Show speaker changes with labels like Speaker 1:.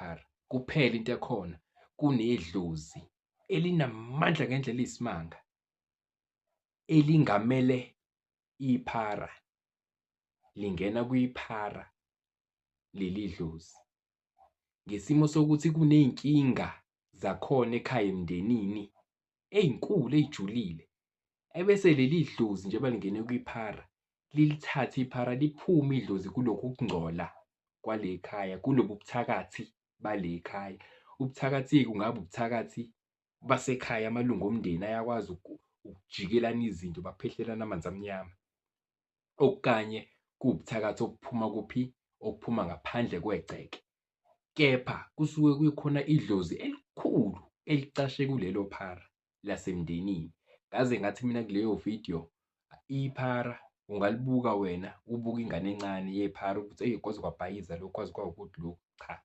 Speaker 1: Iphara. Kuphela into ekhona kunedlozi elinamandla ngendlela eyisimanga elingamele iphara, lingena kwiphara leli dlozi. Ngesimo sokuthi kuney'nkinga zakhona ekhaya emndenini ey'nkulu ey'julile, ebese leli dlozi njengoba lingene kwiphara lilithathe iphara liphume idlozi kulokhu kungcola kwale y'khaya, kulobu buthakathi bale y'khaya. Ubuthakathi-ke kungaba ubuthakathi basekhaya, amalungu omndeni ayakwazi ukujikelana izinto baphehlelane amanzi amnyama. Okanye kuwubuthakathi obuphuma kuphi? Obuphuma ngaphandle kwegceke, kepha kusuke kukhona idlozi elikhulu elicashe kulelo phara lasemndenini. Ngaze ngathi mina kuleyo vidiyo, iphara ungalibuka wena ubuke ingane encane yephara ukuthi eyi kwaze kwabhayiza lokhu kwaze kwawukuthi lokhu, cha.